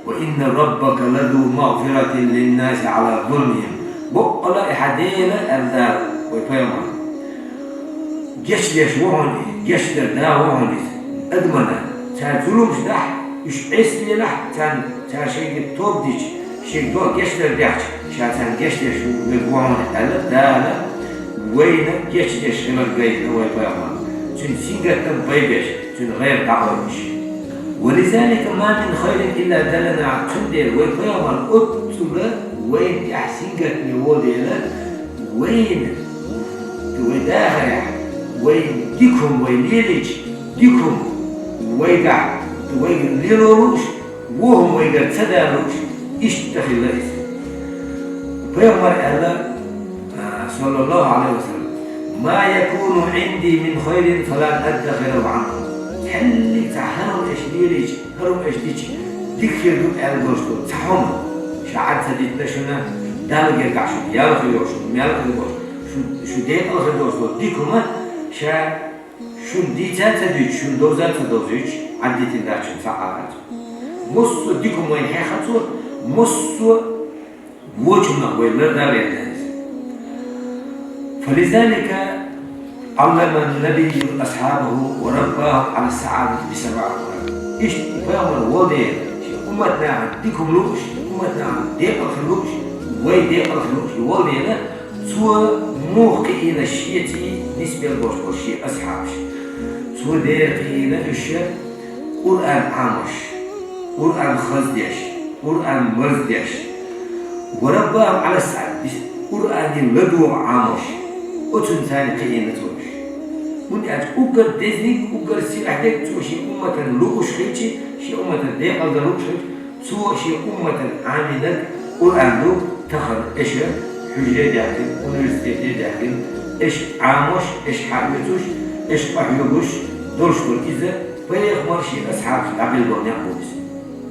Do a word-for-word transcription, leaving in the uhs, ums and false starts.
وإن ربك لذو مغفرة للناس على ظلمهم. Боккъала и хьан Дела, аьлла Дала вай пайхамар, гечдеш ва хьуна иза, гечдар да ва хьуна иза адамашта, цара зуламаш дахь, уьш Ӏеса лелахь, царна, цара шайга тоба дича, шайга догӀа гечдар даьхча, ша царна гечдеш верг ва хьуна, аьлла Дала, вайна гечдеш хилар гайта вай пайхамар, цуьнан сингаттам байбеш, цуьнан гӀайгӀа дӀакъойтуш. ولذلك ما من خير إلا دلنا عليه. Цундела вай пайхамар оццула вайна тӀехь сингаттаме волу дела, вайна, вай дахарехь, вайна дика хӀума вай лелийча, дика хӀума вайгахь, вайга лело лууш, вон хӀума вайгара ца далуш, иштта хилла иза. Пайхамар аьлла, а, саллаллаху Ӏалайхи ва саллам: «ما يكون عندي من خير فلا أدخره عنكم». Цхьанне цхьа хӀара хӀума аша лелийча, хӀара хӀума аша дича, дика хир ду аьлла долуш долу цхьа хӀума ша Ӏад ца дитина шуна, Далла гергахь шуна ял хир йолуш, мел хир йолуш, шу, шу декъала хир долуш долу дика хӀума ша шуна дийца а ца дуьйцуш, шуна довза а ца довзуьйтуш, Ӏад дитина дац шуна цхьа а, аьлла цо. Массо а дика хӀума вайна хьехна цо, массо а вочунах вай лардан гӀерта иза. فلذلك علم النبي أصحابه ورباهم على السعادة بسبع أمور. Иштта и пайхамар волу дела, шен умматнахана дика хӀума лууш, умматнахана декъала хир лууш, вай декъала хир лууш и волу дела, цо муха кхиийна шеца нисбелла болуш болу шен асхьабаш. Цо дера кхиийна уьш Къуръан Ӏамош, Къуръан хаздеш, Къуръан марздеш. ورباهم على السعادة, Къуръане ладогӀа Ӏамош, оцунна царна кхиийна цо уьш. ХӀунда аьлча уггар дезаниг, уггар сийлахь дерг цо шен умматана лууш хилча, шен умматана декъала дан лууш хилча, цо шен умматана Ӏамийнарг Къуръан ду, тахана аша хьуьжаре даьккхина, университете даьккхина, аша Ӏамош, аша хьаоьцуш, аша къахьоьгуш долуш долу иза, пайхамар шен асхьабашна дӀабелла болу некъ бу иза.